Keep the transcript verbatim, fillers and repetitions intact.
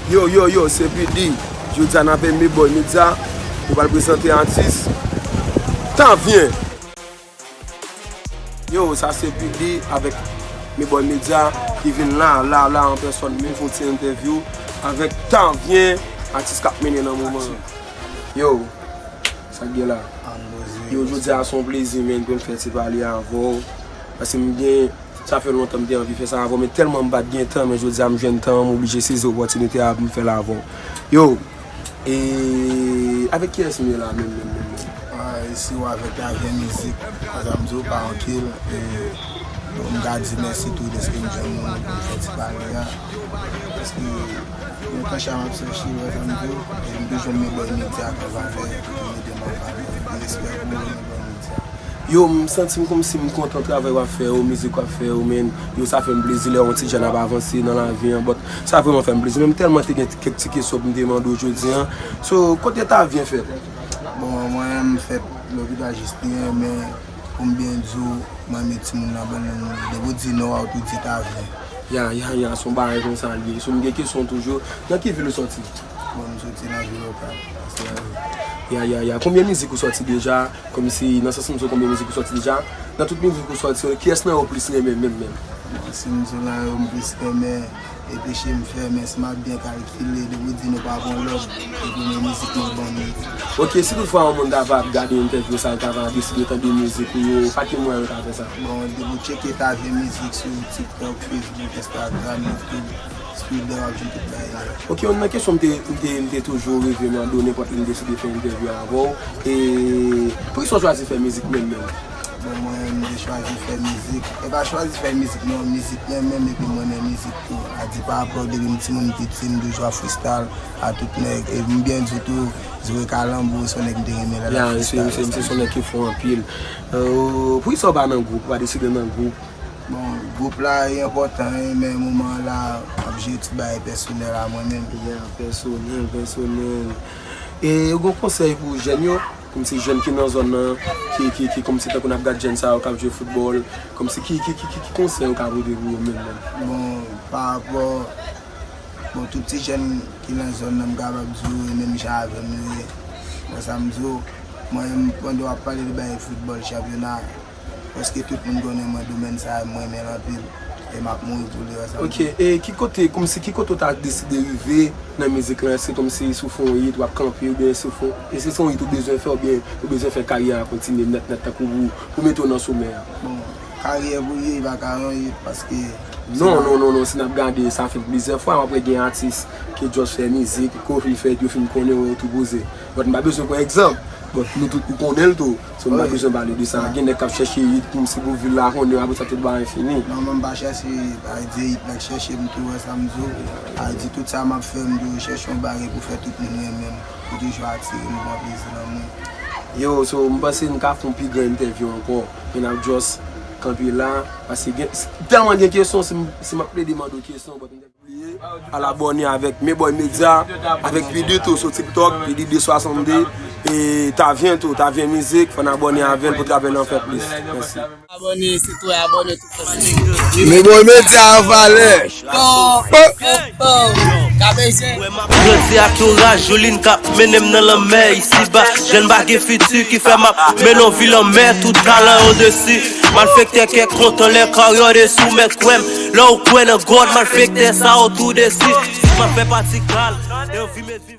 Yo, yo, yo, se P D. Jodi a n avè Meboy Media. Nou pral prezante atis Tavyen. Yo, sa se P D avèk Meboy Media ki vin la, la, la, an pèsòn, menm fè yon ti entèvyou avèk Tavyen, atis k ap mennen nan moman an. Yo, sa k gen la? Yo, jodi a se yon plezi, menm, pou m fè ti pale avè w. Paske m gen Sa fè lontan m te anvi fè sa avè w, men tèlman m pa t gen tan, men jodi a m jwenn tan an, m oblije sezi opòtinite a pou m fè l avè w. Yo, e avèk kiyès m ye la menm, menm, menm, menm? Ah, isi w avèk Tavyen Mizik, sa m di w pa ankil, e m ka di mèsi tou dèske m jwenn ou pou m fè ti pale a, paske lontan sa m ap chèche, w wè sa m di w, e m toujou m Meboy Media k ap avè, ki mete m an valè, m respè pou ou, Meboy Media. Yo, m santi m kòmsi m kontan travay w ap fè yo, mizik w ap fè yo, men yo, sa fè m plezi lè yon ti jèn ap avanse nan lavi an, but sa vrèman fè m plezi, men m tèlman te gen kèk ti kesyon pou m te mande w jodi a. So, kote Tavyen fèt? Bon, mwen, m fèt lopital Jistyen, men pou m byen di w, mwen, men timoun nan bann, depi w di Nò a, ou tou di Tavyen. Ya, ya, ya, se yon bagay konsa l ye. So, m gen kesyon toujou. Nan ki vil ou sòti? Bon, m soti nan vil Okap, Esther. Ya, ya, ya. Konbyen mizik ou sòti deja? Kòmsi, nan sans m di w konbyen mizik ou sòti deja, nan tout mizik ou sòti yo, kiyès nan yo w plis renmen menm, menm? Bon, si m di w nan yo m plis renmen, e peche m fè, men si m ap byen kalkile, depi w di nou pa gon lòd, e premye mizik mwen ban nou. Ok, si toutfwa yon moun ta va ap gade entèvyou sa, l ta va deside tande mizik ou yo, pa ki mwayen l ka fè sa? Bon, depi w tcheke Tavyen Mizik sou TikTok, Facebook, Instagram, YouTube, Twitter, w ap jwenn tout bagay la. Ok, youn nan kesyon m te, m te, m te toujou reve mande w, nenpòt lè m deside fè entèvyou avè w, e poukisa w chwazi fè mizik menm menm? Bon, mwen, m te chwazi fè mizik. E pa chwazi fè mizik, non, mizik mwen menm, epi m renmen mizik tou. A di pa rapò depi m timoun piti, m toujou ap freestyle a tout nèg. E m byen di tou, Zoe Kalanbo, se yon nèg m te renmen lè l ap freestyle. Ya, se, se, se yon nèg ki fò anpil. Euh, poukisa w pa nan gwoup, w pa deside nan gwoup? Bon, gwoup la e enpòtan, wi, men moman an la, m ap jere tout bagay pèsonèl a mwen menm. Ya, pèsonèl, pèsonèl. E ou gen konsèy pou jèn yo? Kòmsi jèn ki nan zòn nan, ki, ki, ki kòmsi tankou n ap gad jèn sa yo k ap jwe foutbòl, kòmsi ki, ki, ki, ki, ki konsèy ou ka pote pou yo menm menm? Bon, pa rapò, bon, tout ti jèn ki nan zòn nan, m kapab di w, e menm jan avè m yo ye. Bon, sa m di w, mwen, m, pandan w ap pale de bagay foutbòl, chanpyona, Paske tout moun konnen mwen domèn sa a, m renmen l anpil. E m ap mouri pou li ansanm. Ok, e ki kote, kòmsi ki kote w ta deside rive nan mizik lan? Èske kòmsi si w fè yon hit, w ap kanpe, oubyen si w fè, e si se yon hit ou bezwen fè, oubyen ou bezwen fè karyè a kontinye nèt nèt, tankou pou, pou mete w nan somè a? Bon, karyè pou ye, pa ka yon hit, paske Non, non, non, non, si n ap gade, sa fèt plizyè fwa, m ap wè gen atis ki just fè mizik, kou fin fèt, yo fin konnen, yo tou poze. But m pa bezwen pran egzanp, but nou tout nou konnen l tou. So, m pa bezwen pale de sa. Gen nèg k ap chèche hit kòmsi pou vil la konnen, apre sa tout bagay fini. Non, mwen m pa chèche hit, a di hit nèg chèche m tou, wè sa m di w. A di tout sa m ap fè, m toujou chèche yon bagay pou fè tout moun renmen m, pou toujou atire m, pran plezi nan mwen. Yo, so, m panse n ka fè yon pi gran entèvyou ankò, men n ap just kanpe la, paske gen, tèlman gen kesyon, si m, si m ap plede mande w kesyon, but m te bliye. Al abòne avèk Meboy Media, avèk P D tou sou TikTok, P D de swasannde, e Tavyen tou, Tavyen Mizik, fò n abòne avè l pou travay lan fè plis. Mèsi. Abòne, sitwè, abòne tou fò. Meboy Media an valè. Bon, bon, bon. Ka bezwen. Grandi ak yon raj, Jolin k ap mennen m nan lanmè isiba. Jèn pa gen fiti ki fè m ap mennen yon vi lanmè, tout talan yo desi. Malfektè kè kontan lè karyè de sou mèt kwè m. Lè w kwè nan God, malfektè sa yo tou desi. M ap fè pati kal, e yon vi mèt viv.